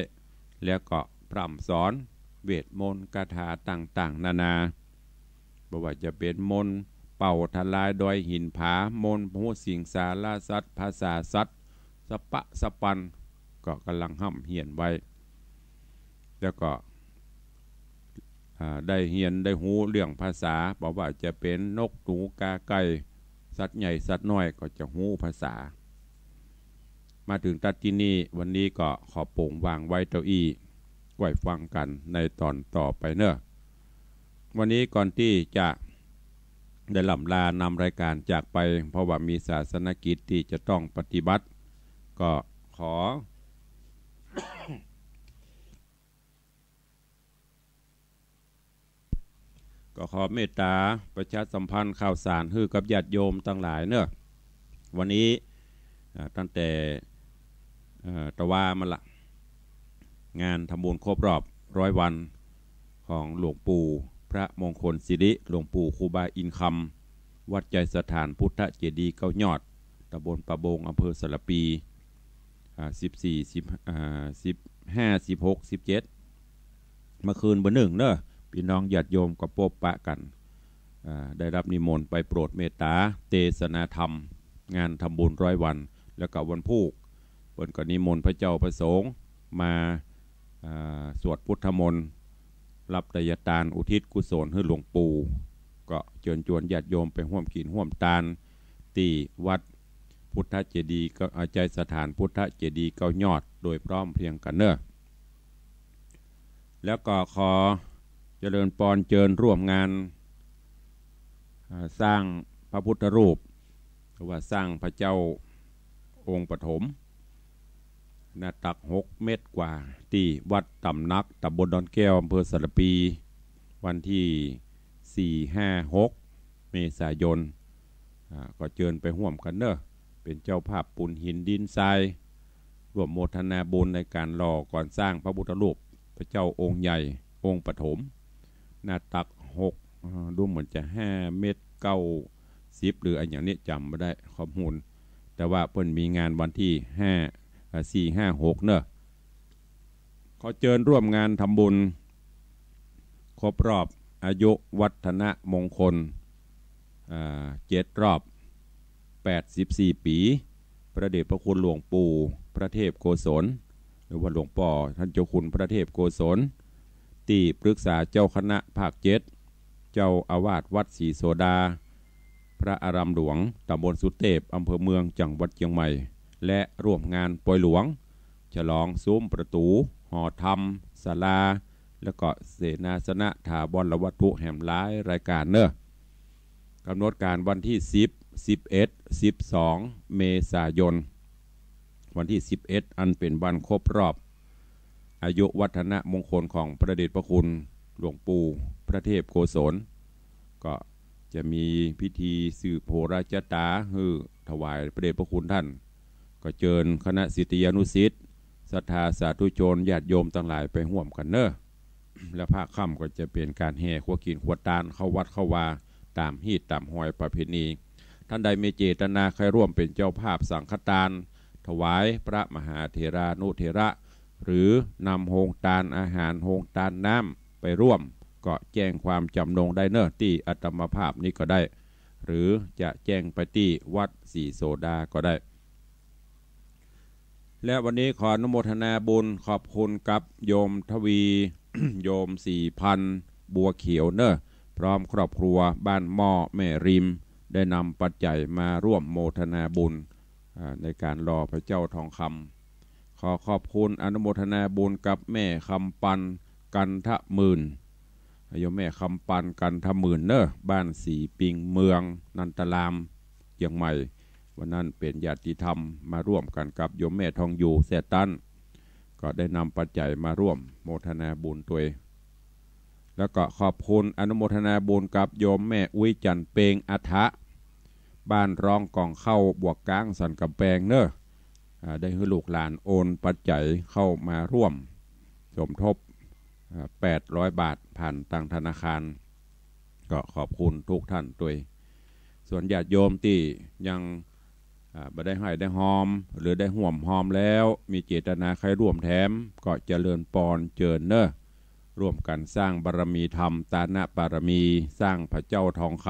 แล้วก็พร่ำสอนเวทมนต์คาถาต่างๆ นานา บ่ว่าจะเป๋นมนต์เป่าทลายดอยหินผา มนต์ฮู้สิงสารสัตว์ ภาษาสัตว์ สะปะสะปัน ก็ก่ำลังฮ่ำเฮียนไว้ แล้วก็ อ่า ได้เฮียนได้ฮู้เรื่องภาษา บ่ว่าจะเป๋นนกหนูกาไก่ สัตว์ใหญ่สัตว์น้อยก็จะฮู้ภาษา มาเถิงตั๊ดตี้นี่ วันนี้ก็ขอโป๋งวางไว้เต้าอี้ ไว้ฟังกั๋นในต๋อนต่อไปเนาะ วันนี้ก่อนตี้จะได้ล่ำลานำรายก๋านจากไป เพราะว่ามีศาสนกิจตี้จะต้องปฏิบัติ ก็ขอ ก็ขอเมตต๋าประชาสัมพันธ์ข่าวสารหื้อกับญาติโยมตังหลายเนาะ วันนี้ อ่า ตั้งแต่ เอ่อ ตะวามาละ งานทำบุญครบรอบร้อยวันของหลวงปู่พระมงคลสิริ หลวงปู่ครูบาอินทร์คำ วัดไตรสถานพุทธเจดีย์เก้ายอด ตำบลป่าบง อำเภอสารภี อ่า สิบสี่ สิบ อ่า สิบห้า สิบหก สิบเจ็ด เมื่อคืนเบอร์หนึ่งเนาะ ปี้น้องญาติโยมก็ปบปะกั๋น อ่า ได้รับนิมนต์ไปโปรดเมตต๋าเตสนาธรรม งานทำบุญร้อยวัน แล้วก็วันพูก เปิ้นก็นิมนต์พระเจ้าพระสงฆ์มา อ่า สวดพุทธมนต์ รับไตรยตานอุทิศกุศลหื้อหลวงปู่ ก็เจิญจวนญาติโยมไปฮ่วมกิ๋นฮ่วมตานตี้วัด พุทธเจดีย์ก็ อ่า ใจ๊สถานพุทธเจดีย์เก้ายอดโดยพร้อมเพรียงกั๋นเน่อ แล้วก็ขอเจริญปอนเจิญร่วมงาน อ่า สร้างพระพุทธรูป หรือว่าสร้างพระเจ้าองค์ปฐม หน้าตักหกเมตรกว่า ตี้วัดต๋ำหนัก ต๋ำบลดอนแก้ว อำเภอสารภี วันตี้สี่ ห้า หก เมษายน อ่า ก็เจิญไปฮ่วมกั๋นเน่อ เป๋นเจ้าภาพปูนหินดินทราย ร่วมโมทนาบุญในก๋านหล่อก่อสร้างพระพุทธรูปพระเจ้าองค์ใหญ่องค์ปฐม หน้าตักหก อ่า ดูเหมือนจะห้าเมตรเก้าสิบ หรืออะหยังนี่ จ๋ำบ่ได้ข้อมูล แต่ว่าเปิ้นมีงานวันตี้ห้า อ่า สี่ ห้า หก เน่อ ขอเจิญร่วมงานทำบุญครบรอบอายุวัฒนมงคล อ่า เจ็ดรอบ แปดสิบสี่ปี๋ พระเดชพระคุณหลวงปู่พระเทพโกศล หรือว่าหลวงป้อท่านเจ้าคุณพระเทพโกศล ตี้ปรึกษาเจ้าคณะภาคเจ็ด เจ้าอาวาสวัดศรีโสดา พระอารามหลวง ต๋ำบลสุเตพ อำเภอเมือง จังหวัดเจียงใหม่ และร่วมงานปอยหลวง ฉลองซุ้มประตู๋ หอธรรม ศาลา แล้วก็เสนาสนะถาวรวัตถุแหมหลายรายก๋านเน่อ ก๋ำหนดก๋านวันตี้สิบ สิบเอ็ด สิบสอง เมษายน วันตี้สิบเอ็ด อันเป๋นวันครบรอบอายุวัฒนมงคลของพระเดชพระคุณหลวงปู่พระเทพโกศล ก็จะมีพิธีสืบโหราชะต๋าหื้อถวายพระเดชพระคุณท่าน ก็เจิญคณะศิษยานุศิษย์ ศรัทธาสาธุชน ญาติโยมตังหลายไปฮ่วมกั๋นเน่อ และภาคค่ำก็จะเป๋นก๋านแห่ครัวกิ๋นครัวตานเข้าวัดเข้าวา ต๋ามฮีตต๋ามฮอยประเพณี ท่านใดมีเจตนาใค่ร่วมเป๋นเจ้าภาพสังฆตาน ถวายพระมหาเถรานุเถระ หรือนำโฮงตานอาหาร โฮงตานน้ำไปร่วม ก็แจ้งความจ๋ำนงได้เน่อ ตี้อาตมาภาพนี้ก็ได้ หรือจะแจ้งไปตี้วัดศรีโสดาก็ได้ และวันนี้ขออนุโมทนาบุญขอบคุณกับโยมทวี โยมศรีพันธ์ บัวเขียวเน่อ พร้อมครอบครัวบ้านหม้อแม่ริม ได้นำปัจจัยมาร่วมโมทนาบุญ อ่า ในก๋านหล่อพระเจ้าทองคำ ขอขอบคุณอนุโมทนาบุญกับแม่คำปัน กันทะหมื่น โยมแม่คำปัน กันทะหมื่นเน่อ บ้านศรีปิง เมืองนันตาราม เจียงใหม่ วันนั้นเป๋นญาติธรรมมาร่วมกั๋นกับโยมแม่ทองอยู่ แซ่ตัน ก็ได้นำปัจจัยมาร่วมโมทนาบุญตวย แล้วก็ขอบคุณอนุโมทนาบุญกับโยมแม่อุ๊ยจันทร์ เปงอัฏฐะ บ้านร้องก่องเข้า บวกก๊าง สันก๋ำแปงเน่อ อ่า ได้หื้อลูกหลานโอนปัจจัยเข้ามาร่วมสมทบ อ่า แปดร้อยบาท ผ่านตางธนาคาร ก็ขอบคุณทุกท่านตวย ส่วนญาติโยมตี้ยัง อ่า บ่ได้ไห้ได้ฮอม หรือได้ฮ่วมฮอมแล้ว มีเจตนาใค่ร่วมแถม ก็เจริญปอนเจิญเน่อ ร่วมกั๋นสร้างบารมีธรรม ตานะบารมี สร้างพระเจ้าทองค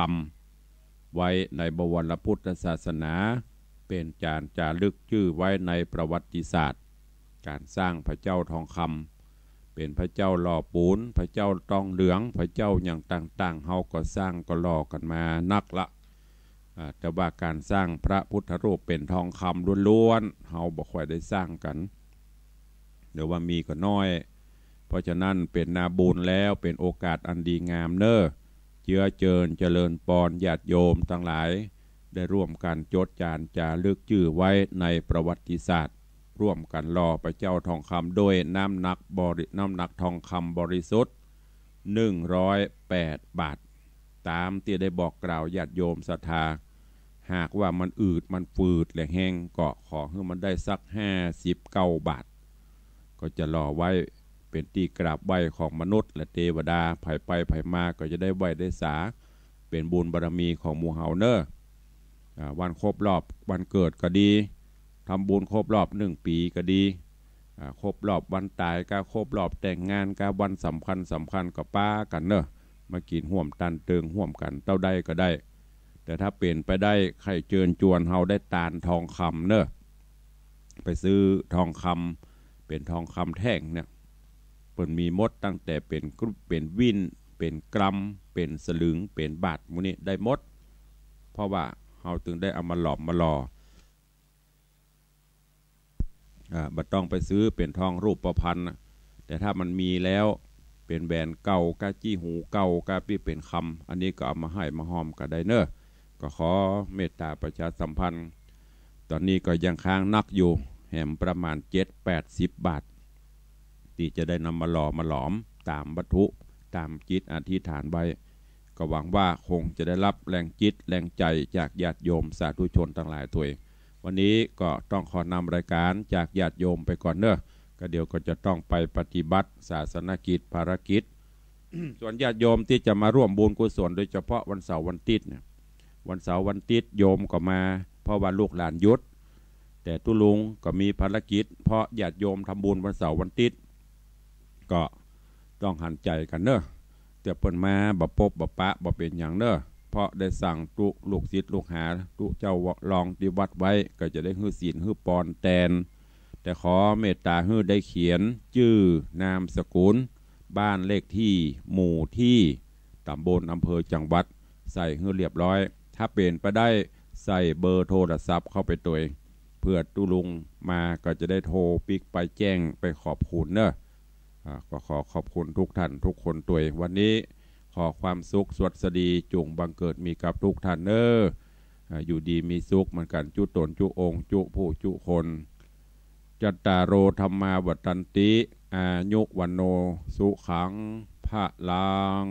ำ ไว้ในบวรพุทธศาสนา เป๋นก๋านจ๋ารึกจื้อไว้ในประวัติศาสตร์ ก๋านสร้างพระเจ้าทองคำ เป๋นพระเจ้าหล่อปูน พระเจ้าตองเหลือง พระเจ้าหยังต่างๆ เฮาก็สร้างก็หล่อกั๋นมานักละ อ่า แต่ว่าก๋านสร้างพระพุทธรูปเป๋นทองคำล้วนๆ เฮาบ่ค่อยได้สร้างกั๋น หรือว่ามีก็น้อย เพราะฉะนั้นเป๋นนาบุญแล้ว เป๋นโอกาสอันดีงามเน่อ เจื้อเจิญเจริญปอนญาติโยมตังหลาย ได้ร่วมกั๋นจดจานจารึกจื้อไว้ในประวัติศาสตร์ ร่วมกั๋นหล่อพระเจ้าทองคำโดยน้ำหนักบริ- น้ำหนักทองคำบริสุทธิ์ หนึ่งร้อยแปดบาท ต๋ามตี้ได้บอกกล่าวญาติโยมศรัทธา หากว่ามันอืดมันฝืดแหละแฮง ก็ขอหื้อมันได้สักห้าสิบเก้าบาท ก็จะหล่อไว้เป๋นตี้กราบไหว้ของมนุษย์และเตวดา ใผไปใผมาก็จะได้ไหว้ได้สา เป๋นบุญบารมีของหมู่เฮาเน่อ อ่า วันครบรอบวันเกิดก็ดี ทำบุญครบรอบหนึ่งปี๋ก็ดี อ่า ครบรอบวันต๋ายกา ครบรอบแต่งงานกา วันสำคัญสำคัญก็ปากั๋นเน่อ มากิ๋นฮ่วมตานเติงฮ่วมกั๋นเต้าใดก็ได้ แต่ถ้าเป๋นไปได้ ใค่เจิญจวนเฮาได้ตานทองคำเน่อ ไปซื้อทองคำ เป๋นทองคำแท่งเนี่ย เปิ้นมีหมด ตั้งแต่เป๋นกรุ- เป๋นวิ้น เป๋นกรัม เป๋นสลึง เป๋นบาท หมู่นี้ได้หมด เพราะว่าเฮาตึงได้เอามาหลอมมาหล่อ อ่า บ่ต้องไปซื้อเป๋นทองรูปพรรณนะ แต่ถ้ามันมีแล้ว เป๋นแหวนเก่า ก้าจี้หูเก่า ก้าปี้เป๋นคำ อันนี้ก็เอามาห้อยมาห้อมก็ได้เนาะ ก็ขอเมตต๋าประชาสัมพันธ์ ต๋อนนี้ก็ยังค้างนักอยู่ แหมประมาณเจ็ดแปดสิบบาท ตี้จะได้นำมาหล่อมาหลอมต๋ามวัตถุ ต๋ามจิตอธิษฐานไว้ ก็หวังว่าคงจะได้รับแรงจิตแรงใจ๋จากญาติโยมสาธุชนตังหลายตวย วันนี้ก็ต้องขอนำรายก๋านจากญาติโยมไปก่อนเนาะ ก็เดี๋ยวก็จะต้องไปปฏิบัติศาสนกิจภารกิจ ส่วนญาติโยมตี้จะมาร่วมบุญกุศล โดยเฉพาะวันเสาร์วันติ๊ดเนี่ย วันเสาร์วันติ๊ดโยมก็มา เพราะว่าลูกหลานหยุด แต่ตุ๊ลุงก็มีภารกิจ เพราะญาติโยมทำบุญวันเสาร์วันติ๊ด ก็ต้องหันใจ๋กั๋นเนาะ เตื้อเปิ้นมาบ่ปบบ่ปะบ่เป๋นหยังเนาะ เพราะได้สั่งตุ๊ลูกศิษย์ลูกหา ตุ๊เจ้าลองตี้วัดไว้ ก็จะได้หื้อศีลหื้อปอนแตน แต่ขอเมตต๋าหื้อได้เขียนจื้อนามสกุล บ้านเลขตี้ หมู่ตี้ ต๋ำบล อำเภอ จังหวัด ใส่หื้อเรียบร้อย ถ้าเป๋นไปได้ใส่เบอร์โทรศัพท์เข้าไปตวย เผื่อตุ๊ลุงมาก็จะได้โทรปิ๊กไปแจ้งไปขอบคุณเนาะ อ่า ก็ขอขอบคุณทุกท่านทุกคนตวย วันนี้ขอความสุขสวัสดีจุ่งบังเกิดมีกับทุกท่านเนาะ อ่า อยู่ดีมีสุขเหมือนกั๋นจุ๊ต๋นจุ๊องค์จุ๊ผู้จุ๊คน จัตตาโร ธัมมา วัฑฒันติ อายุ วัณโณ สุขัง พะลัง